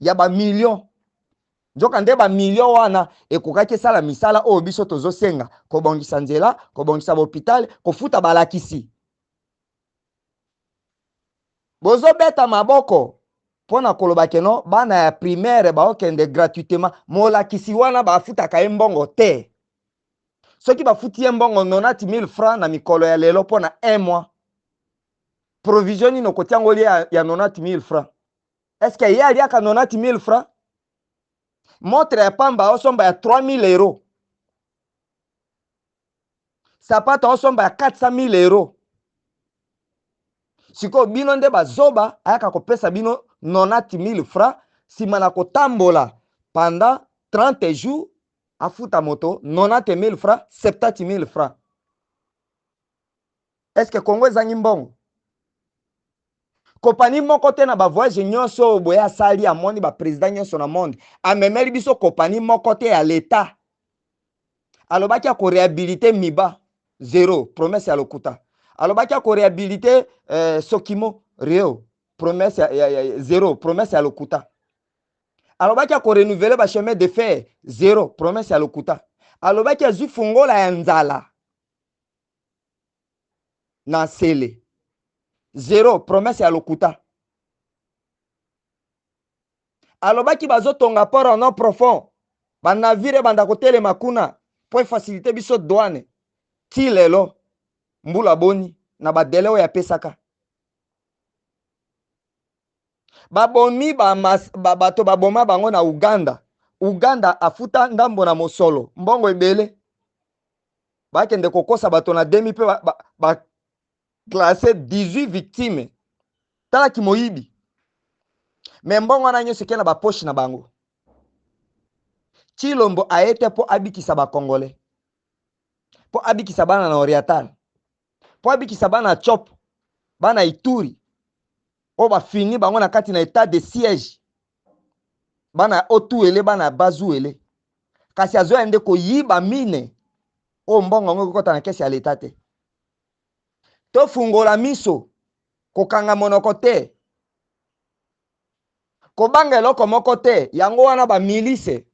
ya bamillion. Nzoka nde bamillion wana ekokaki esala misala oyo biso tozosenga, kobongisa nzela, kobongisa bahôpital, kofuta balakisi. Bozobeta maboko mpona koloba keno bana ya primaire baokende gratuitement. Molakisi wana bafutaka ye mbongo te. Soki bafuti ye mbongo 90 000 francs na mikolo ya lelo mpona un mois, provision nini okotia ngo lia ya 90 000 francs? Est-ce que ye aliaka 90 000 francs? Montre ya pamba osomba ya 3000 euros, sapato osomba ya 400 000 euros. Sikoyo bino nde bazoba, ayaka kopesa bino 90 000 francs nsima na kotambola pendant 30 jours, afuta moto 90 000 francs, 70 000 francs. Est-ce que Congo ezangi mbongo? Kompani moko te na bavoyage nyonso oyo boye asali, amoni baprésident nyonso na monde, amemeli biso kompani moko te ya leta. Alobaki akoréhabilite Miba, zéro, promesse ya lokuta. Alobaki akoréhabilite Sokimo, rio, promesse ya zéro, promesse ya lokuta. Alobaki akorenouveler bachemin de fer, zéro, promesse ya lokuta. Alobaki azwi fungola ya nzala na nsele, zéro, promesse ya lokuta. Alobaki bazotonga port en eau profond, banavire ebanda kotelema kuna po efacilite biso douane. Ti lelo mbula boni na badele oyo apesaka? Babomi bato, baboma bango na Uganda. Uganda afuta ndambo na mosolo, mbongo ebele. Bakende kokosa bato na demi mpe baclasse 18 victime. Talaki moyibi, me mbongo wana nyonso eke na bapoche na bango. Tshilombo aye te mpo abikisa bakongolais, mpo abikisa bana na oriental, mpo abikisa bana Tshopo, bana Ituri oyo bafini bango na kati na état de siège, bana ya Haut-Uele, bana ya Bas-Uele. Kasi azoya nde koyiba mine oyo mbongo yango ekokɔta na kesi ya leta te. Tofungola miso, kokanga monoko te, kobanga eloko moko te. Yango wana bamilice.